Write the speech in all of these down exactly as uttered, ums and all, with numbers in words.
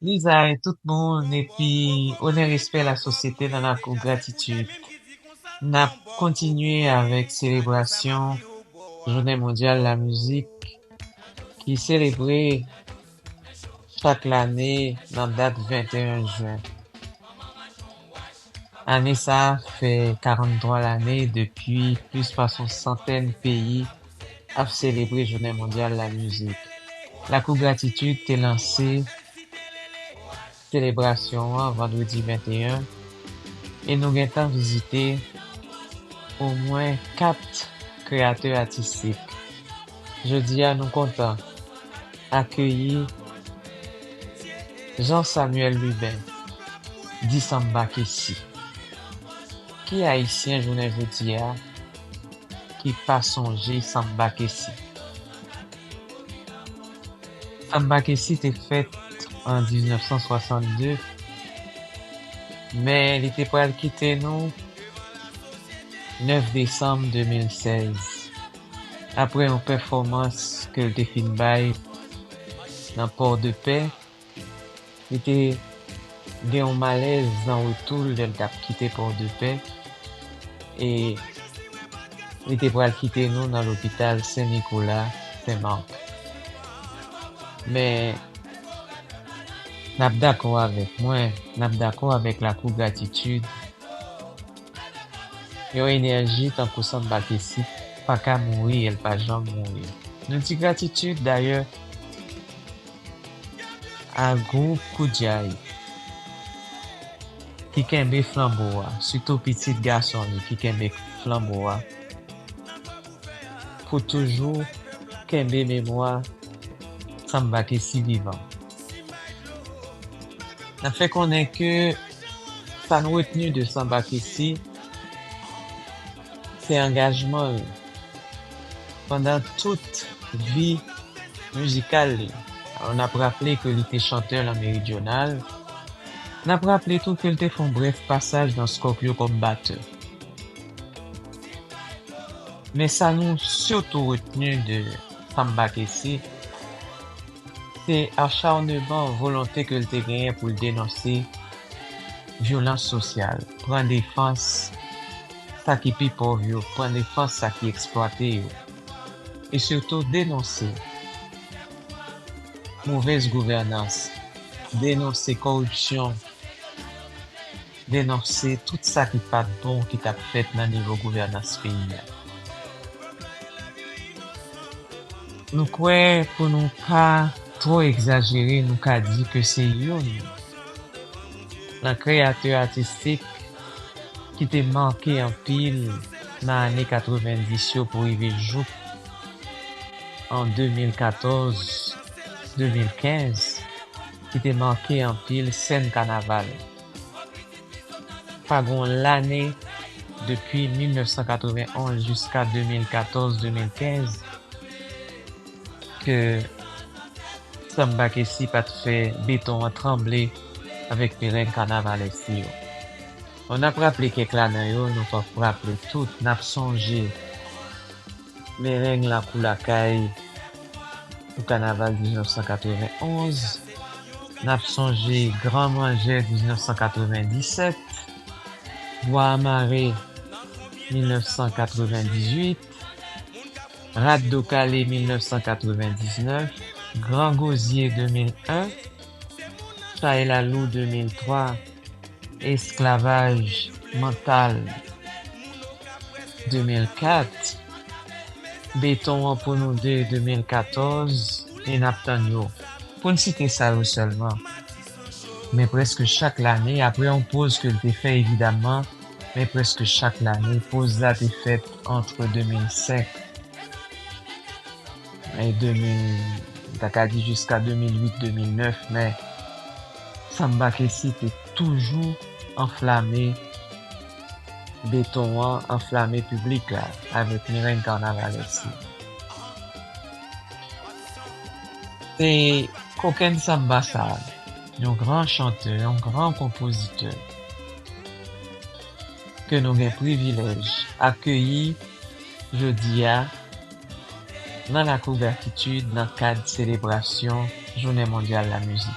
Lizay tout moun, epi onè, respè, lasosyete nan lakou gratitid. N ap kontinye avèk selebrasyon Jounen Mondyal Lamizik ki selebre chak lane nan dat venteyen jen. Ane sa a fè karanntwa lane depi plis pase yon santèn peyi ap selebre Jounen Mondyal Lamizik. Lakou Gratitid te lanse selebrasyon an vandredi venteyen e nou gentan vizite omwen kat kreyatè atistik. Jodi a, nou kontan akeyi Jean Samuel Lubin, di Samba Kessy. Ki Ayisyen jounen jodi a ki pa sonje Samba Kessy? Samba Kessy te fèt an diznèf san swasannde, men li te pral kite nou nèf desanm de mil sèz, apre yon pèfòmans ke l te fin bay nan Pòdepè. Li te gen yon malèz nan retou l lè l t ap kite Pòdepè, e li te pral kite nou nan lopital Sen Nikola, Sen Mak. Men, n ap dakò avèk mwen, n ap dakò avèk Lakou Gratitid, yon enèji tankou Samba Kessy pa ka mouri, e l pa janm mouri. Nou di gratitid, dayè, a gwoup Koudjay ki kenbe flanbo a, sitou pitit gason li ki kenbe flanbo a, pou toujou kenbe memwa Samba Kessy vivan. N ap fè konnen ke sa n retni de Samba Kessy, se angajman l pandan tout vi mizikal li. Alò, n ap raple ke li te chantè nan Meridional. N ap raple tou ke l te fè yon brèf pasaj nan Scorpio kòm batè. Men sa nou sitou retni de Samba Kessy, se acharnement, volonte ke l te genyen pou l denonse vyolans sosyal, pran defans sa ki pi pòv yo, pran defans sa ki eksplwate yo, e sitou denonse movèz gouvènans, denonse kòripsyon, denonse tout sa ki pa t bon ki t ap fèt nan nivo gouvènans peyi a. Nou kwè, pou nou pa twò egzajere, nou ka di ke se youn nan kreyatè atistik ki te make anpil nan ane katrevenndis yo pou rive jouk an de mil katòz, de mil kenz, ki te make anpil sèn kanaval. Pa gen yon lane depi mil nèf san katrevenn onz jiska de mil katòz, de mil kenz ke Samba Kessy pa t fè beton an tranble avèk mereng kanavalès li yo. Bon, n ap raple kèk ladan yo, nou p ap raple tout, n ap sonje mereng Lakou Lakay pou kanaval diznèf san katrevenn onz, n ap sonje Gran Manjè diznèf san katrevenndisèt, Bwa Mare mil nèf san katrevenndizwit, Rat Do Kale mil nèf san katrevendiznèf, Gran Gozye de mil en, Chay Lalou de mil twa, Esklavaj Mantal de mil kat, Beton an pou nou de de mil katòz, e n ap tann yo. Pou n site sa yo sèlman. Men prèske chak lane, apre yon poz ke l te fè evidamman, men prèske chak lane, poz la te fèt antre de mil senk e de mil, m ta ka di jiska de mil uit, de mil nèf, men Samba Kessy te toujou anflame beton an, anflame piblik la avèk mereng kanavalès li. Se kokenn samba sa a, yon gran chantè, yon gran konpozitè ke nou gen privilèj akeyi jodi a nan Lakou Gratitid nan kad selebrasyon Jounen Mondyal Lamizik.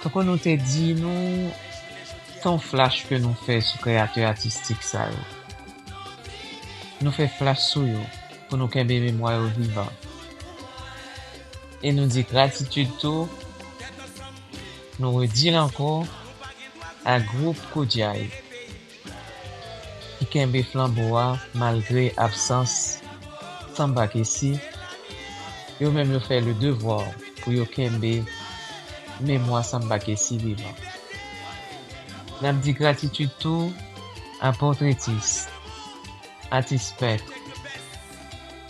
Tankou nou te di nou, se yon flach ke nou fè sou kreyatè atistik sa yo. Nou fè flach sou yo pou nou kenbe memwa yo vivan. E nou di gratitid tou, nou redi l ankò, a gwoup Koudjay ki kenbe flanbo a malgre absans Samba Kessy. Yo menm yo fè le devwa pou yo kenbe memwa Samba Kessy vivan. N ap di gratitid tou a pòtretis, atis pent,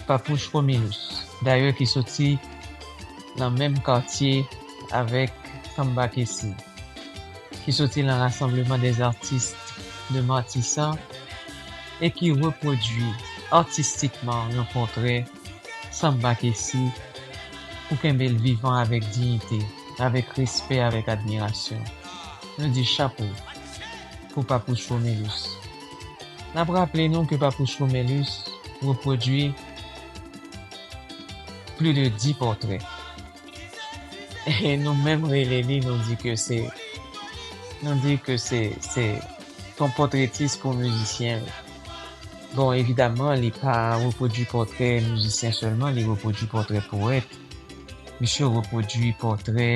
Papouch Romilus, dayè ki soti nan menm katye avèk Samba Kessy, ki soti nan Rassemblement des Artistes de Matisan e ki repwodui atistikman yon pòtrè Samba Kessy pou kenbe l vivan avèk diyite, avèk respè, avèk admirasyon. Nou di chapo pou Papouch Romilus. N ap raple nou ke Papouch Romilus repwodui plis de dis pòtrè. E nou menm rele li, nou di ke se, nou di ke se, se yon pòtretis pou mizisyen. Bon, evidaman, li pa repwodui pòtrè mizisyen sèlman, li repwodui pòtrè powèt. Misye repwodui pòtrè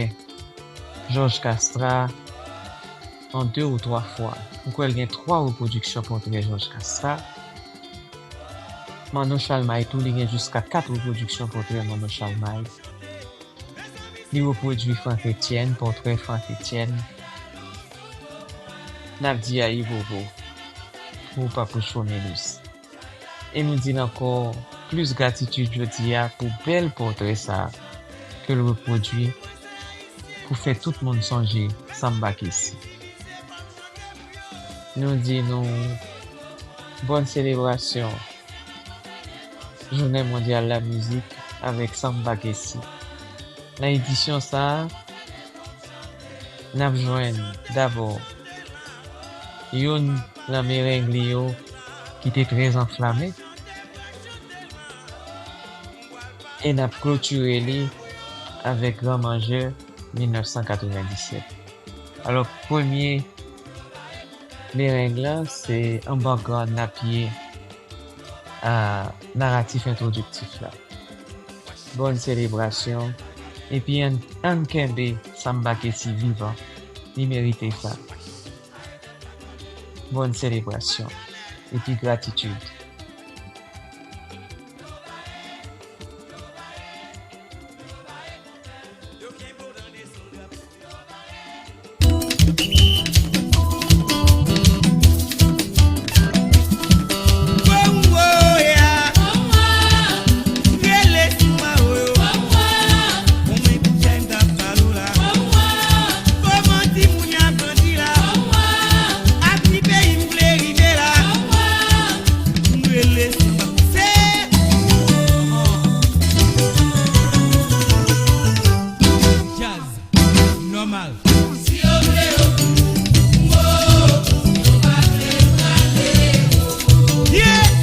Jòj Kastra an de ou twa fwa. M kwè l gen twa repwodiksyon pòtrè Jòj Kastra. Manno Chalmay tou, li gen jiska kat repwodiksyon pòtrè Manno Chalmay. Li repwodui Franck Etienne, pòtrè Franck Etienne. N ap di ayibobo pou Papouch Romilus. E nou di l ankò plis gratitid jodi a pou bèl pòtrè sa a ke l repwodui pou fè tout moun sonje Samba Kessy. Nou di nou bòn selebrasyon Jounen Mondyal Lamizik avèk Samba Kessy. Nan edisyon sa a, n ap jwenn dabò youn nan mereng li yo ki te trè anflame, e n ap klotire li avèk Gran Manjè mil nèf san katrevenndisèt. Alò, premye mereng lan, se an background n ap ye a naratif entwodiktif la. Bòn selebrasyon, epi ann, ann kenbe Samba Kessy vivan, li merite sa. Bòn selebrasyon, epi gratitid. Djaz nòmal. Si yo vle yo, oh, si yo pa vle yo, ale, oh, oh. Yeah!